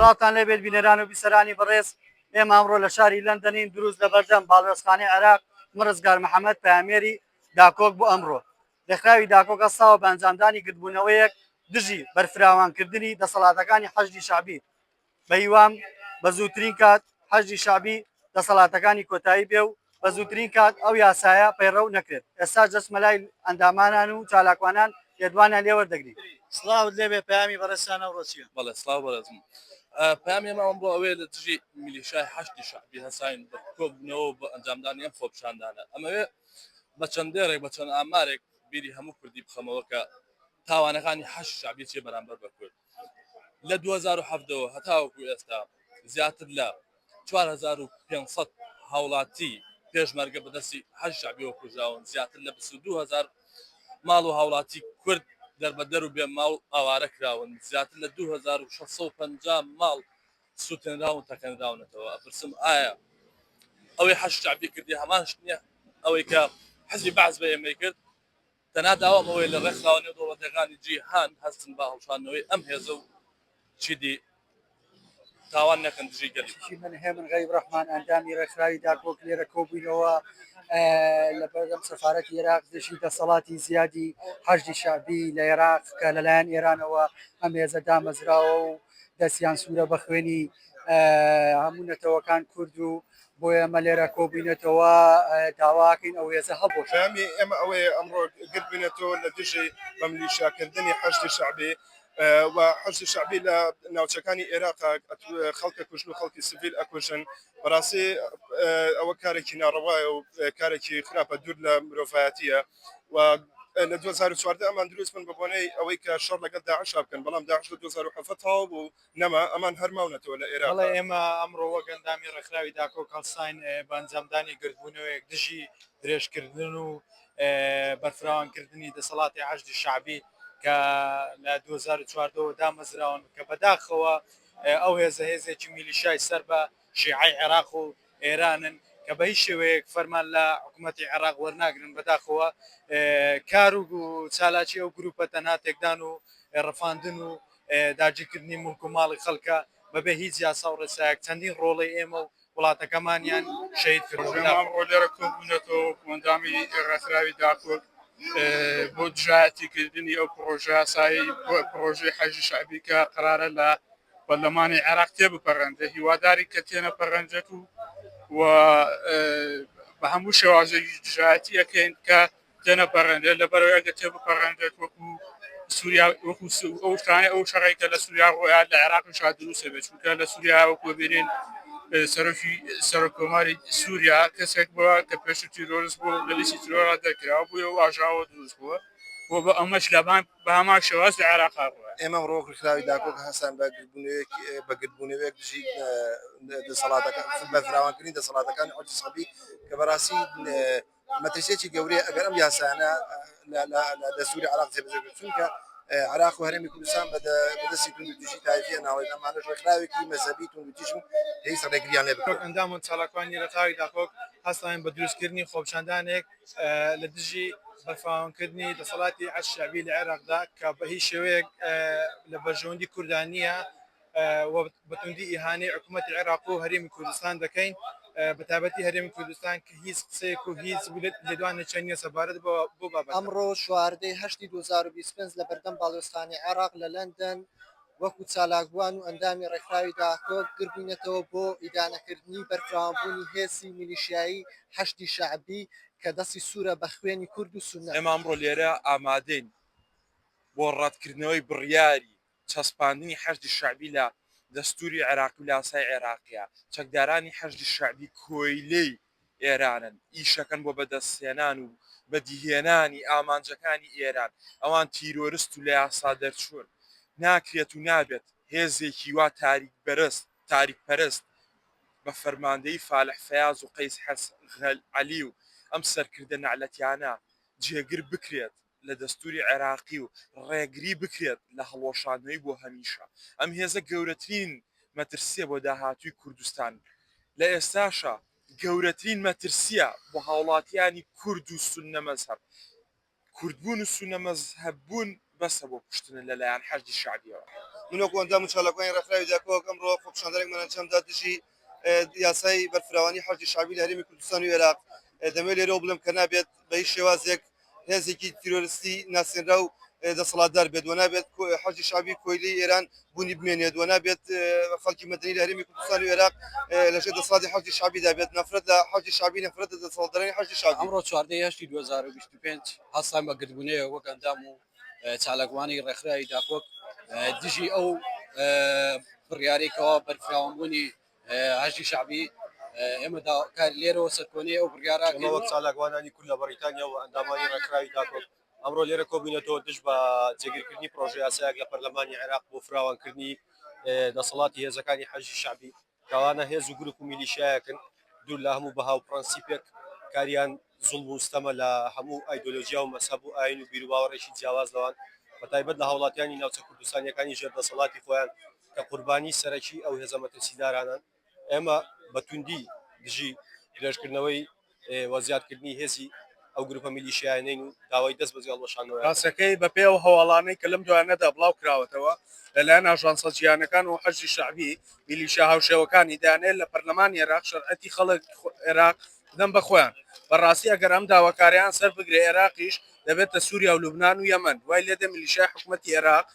سڵاوتان لێبێت بینەران و بیسەرانی بەڕێز، ئێمە ئەمڕۆ لە شاری لەندەنین دروست لەبەردەم باڵوێزخانەی عێراق، من ڕزگار محەمەد پەیامنێری داکۆک بۆ ئەمڕۆ ڕێکخراوی داکۆک هەستاوە بە ئەنجامدانی گردبوونەوەیەک دژی بەرفراوانکردنی دەسەڵاتەکانی حەشدی شەعبی بەهیوام بە زووترین کات حەشدی شەعبی دەسەڵاتەکانی کۆتایی بێ و بە زووترین کات ئەو یاسایە پەیڕەو نەکرێت. ئێستاش دەچمە لای ئەندامانان و چالاکوانان لێدوانیان لێ وەردەگرین. سڵاوت لێبێ پەیامی بەڕێزتان ئەمڕۆ چیە؟ بەڵێ سڵاو بەڕێزم پەیامی ئێمە ئەمڕۆ ئەوەیە لە دژی میلیشای حەشدی شەعبی هەستاین بە کۆبوونەوە و بە ئەنجامدانی ئەم خۆپیشاندانە ئەمەوێ بە چەند دێڕێک بە چەند ئامارێک بیری هەموو کوردی بخەمەوە کە تاوانەکانی حەشدی شەعبی چیە بەرامبەر بە کورد لە 2017 ەوە هەتاوەکو ئێستا زیاتر لە 4500 هاوڵاتی پێشمەرگە بەدەستی حەشدی شەعبیەوە کوژراون، زیاتر لە 22 هەزار ماڵ و هاوڵاتی کورد دەربەدەر و بێ ماڵ ئاوارە کراون، زیاتر لە 2650 ماڵ سوتێنراون تەقێنراونەتەوە. ئەپرسم ئایا ئەوەی حەشدی شەعبی کردی هەمان شت نییە ئەوەی کە حزبی بەعس بە ئێمەی کرد؟ تەنها داوام ئەوەیە لە ڕێکخراوە نێودەوڵەتیەکانی جیهان هەستن بە هەڵوشاندنەوەی ئەم هێزە و چیدی تاوان نەکەن دژی گەلی کورد. من هێمن غەریب ڕەحمان ئەندامی ڕێکخراوی داکۆک لێرە کۆبووینەوە لە بەردەم سەفارەتی عێراق دژی دەسەڵاتی زیادی حەشدی شەعبی لە عێراق کە لەلایەن ئێرانەوە ئەم هێزە دامەزراوە و دەستیان سوورە بە خوێنی هەموو نەتەوەکان کورد و بۆیە ئەمە لێرە کۆبووینەتەوە داواکەین ئەو هێزە هەڵبوەشێتەوە. پەیامی ئێمە ئەوەیە ئەمڕۆ گردبووینەتەوە لە دژی بە میلیشیاکردنی حەشدی شەعبی و حەشدی شەعبی لە ناوچەکانی ئێراق خەڵک ئەکوژن و خەڵکی سڤیل ئەکوژن بەڕاستی ئەوە کارێکی ناڕەوایە و کارێکی خراپە دوور لە مرۆڤایەتیە و لە 2014 ئەمان دروست بوون بە بۆنەی ئەوەی کە شەڕ لەگەڵ داعشا بکەن بەڵام داعش لە 2017 تەواو بوو نەما ئەمان هەر ماونەتەوە لە ئێراقا. بەڵێ ئێمە ئەمڕۆ وەک ئەندامی ڕێکخراوی داکۆک هەڵساین بە ئەنجامدانی گردبوونەوەیەک دژی درێژکردن و بەرفراوانکردنی دەسەڵاتی حەشدی شەعبی کە لە 2014 ەوە دامەزراون کە بەداخەوە ئەو هێزە هێزێکی میلیشای سەر بە شیعەی عێراق و ئێرانن کە بە هیچ شێوەیەک فەرمان لە حکوومەتی عێراق وەرناگرن بەداخەوە کار و چالاکی ئەو گروپە تەنها تێکدان و ڕفاندن و داگیرکردنی موڵک و ماڵی خەڵکە بەبێ هیچ یاسا و ڕێسایەک چەندین ڕۆڵەی ئێمە و وڵاتەکەمانیان شەهید کردووە. ئێمە ئەمڕۆ لێرە کۆبوونەتەوە وەکو ئەندامی ڕێکخراوی داکۆک بۆ دژایەتیکردنی ئەو پڕۆژە یاسایی پڕۆژەی حەشدی شەعبی کە قەرارە لە پەرلەمانی عێراق تێبپەڕێنرێ هیوادارین کە تێنەپەڕێنرێت و و بە هەموو شێوازێکی دژایەتی ئەکەین کە تێنەپەڕێنرێت لەبەرەوەی ئەگەر تێبپەڕێنرێت وەکو سووریا وەکو ئەو شتانەی ئەو شەڕەی کە لە سووریا ڕۆیان لە عێراقیشا دروست دەبێت چونکە لە سووریا وەکو بینین سەرۆکی سەرۆک کۆماری سووریا کەسێک بووە کە پێشتر تیرۆرست بووە و لە لیستی تیرۆرا دەرکراوە بۆیە ئەو ئاژاوە دروست بووە و بە ئەمەش لەبان بە هەمان شێواز لە عێراقا ڕووە. ئێمە ئەمڕۆ وەک ڕێکخراوی داکۆک هەستان بە گردبوونەوەیەک بە گردبوونەوەیەک دژی دەسەڵاتەکان بە فراوانکردنی دەسەڵاتەکانی حەشدی شەعبی کە بەڕاستی مەترسیەکی گەورەیە ئەگەر ئەم یاسایانە لە دەستوری عراق جێبەجێ بکرێت چونکە عراق و هەرێمی کوردستان بەدەستی توندوتیژی تایفیە ناڵێن ئەمانەش ڕێکخراوێکی مەزهەبی توندوتیژن پێویستە ڕێگریان لێ بکرێت. ئەندام و چالاکوانی ڕێکخراوی داکۆک هەستاین بە دروستکردنی خۆپیشاندانێک لە دژی بەرفراوانکردنی دەسەڵاتی حەشد شەعبی لە عێراقدا کە بە هیچ شێوەیەک لە بەرژەوەندی کوردان نییە و بە توندی ئیهانەی حکوومەتی عێراق و هەرێمی کوردستان دەکەین بە تایبەتی هەرێمی کوردستان کە هیچ قسەیەک و هیچ لێدوانێکیان نییە سەبارەت بۆ بابەتە. ئەمڕۆ چواردەی هەشتی 2025 لە بەردەم باڵیۆزخانەی عێراق لە لەندەن وەکو چالاکوان و ئەندامی ڕێکخراوی داکۆک گربووینەتەوە بۆ ئیدانەکردنی بەرفراوانبوونی هێزی میلیشیایی حەشدی شەعبی کە دەستی سوورە بە خوێنی کورد و سوننە. ئێمە ئەمڕۆ لێرە ئامادەین بۆ ڕەتکردنەوەی بڕیاری چەسپاندنی حەشدی شەعبی لە دەستووری عێراقی و لاسای عێراقیە، چەکدارانی حەشدی شەعبی کۆیلەی ئێرانن، ئیشەکەن بۆ بەدەستهێنان و بەدیهێنانی ئامانجەکانی ئێران، ئەوان تیرۆرست و لەیاسادەرچوون، ناکرێت و نابێت هێزێکی وا تاریک تاریکپەرست بە فەرماندەیی فالح فەیاز و قەیس عەلی و ئەم سەرکردە نەعلەتیانە جێگر بکرێت لە دەستوری عێراقی و ڕێگری بکرێت لە هەڵوەشاندنەوەی بۆ هەمیشە. ئەم هێزە گەورەترین مەترسیە بۆ داهاتووی کوردستان. لە ئێستاشا گەورەترین مەترسیە بۆ هاوڵاتیانی کورد و سوننە مەزهەب. کوردبوون و سوننە مەزهەب بوون بەسە بۆ کوشتنت لە لایەن حەشدی شەعبیەوە. من وەکو ئەندام و چالاکوانی ڕێکخراوی داکۆک ئەمڕۆ خۆپیشاندانێکمان ئەنجامدا دژی یاسای بەرفراوانی حەشدی شەعبی لە هەرێمی کوردستان و عێراق. دەمەوێت لێرەوە بڵێم کە نابێت بە هیچ شێوازێک هێزێکی تیرۆرستی ناسێنراو دەسەڵاتدار بێت و نابێت حەشدی شەعبی کۆیلەی ئێران بوونی بمێنێت و نابێت خەڵکی مەدەنی لە هەرێمی کوردستان و عێراق لەژێر دەسەڵاتی حەشدی شەعبیدا بێت. نەفرەت لە حەشدی شەعبی، نەفرەت لە دەسەڵاتدارانی حەشدی شەعبی. ئەمڕۆ 14 ی هەشتی 2025 هەستاین بە گردبوونەوەیەک وەک ئەندام و چالاکوانی ڕێکخراوی داکۆک دژی ئەو بڕیارەی کەوا بەرفراوانبوونی حەشدی شەعبی ئێمە داواکار لێرەوە سەرکۆنەی ئەو بڕیارە ئێمە وەک چالاکوانانی کورد لە بەڕیتانیا و ئەندامانی ڕێکخراوی داکۆک ئەمڕۆ لێرە کۆبووینەتەوە دژ بە جێگیرکردنی پڕۆژەیاسایەک لە پەرلەمانی عێراق بۆ فراوانکردنی دەسەڵاتی هێزەکانی حەشدی شەعبی کە ئەوانە هێز و گروپ و میلیشیایەکن دوور لە هەموو بەها و پڕەنسیپێک کاریان زوڵم و ستەمە لە هەموو ئایدۆلۆژیا و مەزهەب و ئایین و بیروباوەڕێکی جیاواز لەوان بە تایبەت لە هاوڵاتیانی ناوچە کوردستانییەکانی ژێر دەسەڵاتی خۆیان کە قوربانی سەرەکی ئەو هێزە مەترسیدارانەن. ئێمە بە توندی دژی درێژکردنەوەی و زیادکردنی هێزی ئەو گروپە میلیشیایانەین و داوای دەست بەجێ هەڵوەشاندنەوەیان دەکەین. ڕاستەکەی بەپێی ئەو هەواڵانەی کە لەم دوایانەدا بڵاو کراوەتەوە لەلایەن ئاژانسە جیهانەکان و حەشدی شەعبی، میلیشیا هاوشێوەکانی دەیانەوێت لە پەرلەمانی عێراق شەرعیەتی خەڵک عێراق بدەن بە خۆیان. بەڕاستی ئەگەر ئەم داواکاریان سەر بگرێ عێراقیش دەبێتە سوریا و لوبنان و یەمەن. وای لێدێ میلیشیای حکومەتی عێراق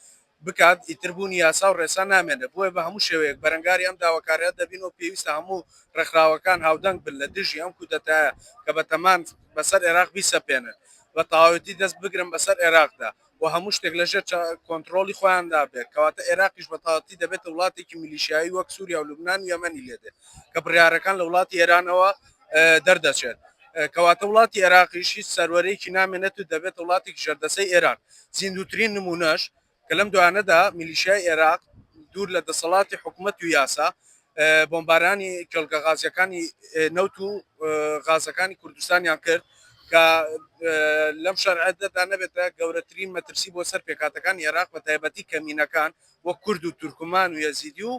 بکات ئیتر بوونی یاسا و ڕێسا نامێنێت، بۆیە بە هەموو شێوەیەک بەرەنگاری ئەم داواکارییە دەبین و پێویستە هەموو ڕێکخراوەکان هاودەنگ بن لە دژی ئەم کودەتایە کە بەتەمان بەسەر عێراق بیسەپێنن بە تەواوەتی دەست بگرن بەسەر عێراقدا و هەموو شتێک لەژێر کۆنتڕۆڵی خۆیاندا بێت، کەواتە عێراقیش بە تەواوەتی دەبێتە وڵاتێکی میلیشیایی وەک سوریا و لوبنان و یەمەنی لێدێت کە بڕیارەکان لە وڵاتی ئێرانەوە دەردەچێت. کەواتە وڵاتی عێراقیش هیچ سەروەرییەکی نامێنێت و دەبێتە وڵاتێکی ژێردەسەی ئێران. زیندووترین نموونەش کە لەم دوایانەدا میلیشیای عێراق دوور لە دەسەڵاتی حکومەت و یاسا بۆمبارانی کێڵگە غازیەکانی نەوت و غازەکانی کوردستانیان کرد کە لەم شەرعەتەدا نەبێتە گەورەترین مەترسی بۆ سەر پێکهاتەکانی عێراق بە تایبەتی کەمینەکان وەک کورد و تورکمان و یەزیدی و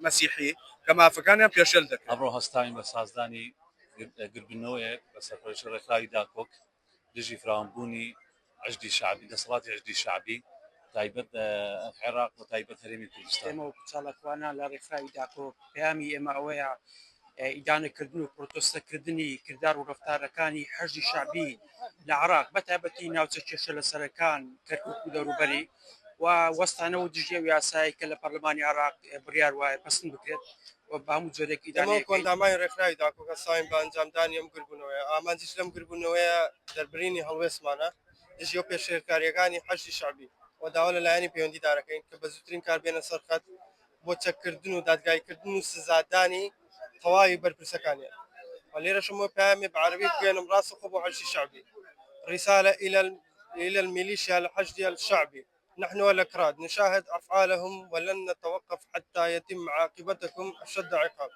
مەسیحی کە مافەکانیان پێشێل دەکرێت. ئەمڕۆ هەستاین بە سازدانی گردبوونەوەیەک بە سەرپەرشتی ڕێکخراوی داکۆک دژی فراوانبوونی حەشدی شەعبی، دەسەڵاتی حەشدی شەعبی تایبەت عێراق و تایبەت هەرێمی کوردستان. ئێمە وەکو چالاکوانان لە ڕێکخراوی داکۆک پەیامی ئێمە ئەوەیە ئیدانەکردن و پرۆتۆستەکردنی کردار و ڕەفتارەکانی حەشدی شەعبی لە عێراق بە تایبەتی ناوچە کێشە لەسەرەکان کەرکوک و دەوروبەری و وەستانەوە دژی ئەو یاسایەی کە لە پەرلەمانی عێراق بڕیار وایە پەسند بکرێت و بە هەموو جۆرێک ئێمە ئیدانەی وەکو ئەکەین. ئەندامانی ڕێکخراوی داکۆک هەستاوین بە ئەنجامدانی ئەم گربوونەوەیە، ئامانجیش لەم گربوونەوەیە دەربرینی هەڵوێستمانە دژی ئەو پێشێلکارییەکانی حەشدی شەعبی و داوا لە لایەنی پەیوەندیدارەکەین کە بە زووترین کار بێنە سەر خەت بۆ چەککردن و دادگاییکردن و سزادانی تەواوی بەرپرسەکانیان و لێرەشم بۆ پەیامێ بە عەرەبی بگەیەنم ڕاستەوخۆ بۆ حەشدی شەعبی رسالە الى الى الميليشيا الحشدي الشعبي نحن الأكراد نشاهد أفعالهم ولن نتوقف حتى يتم عاقبتكم أشد عقاب.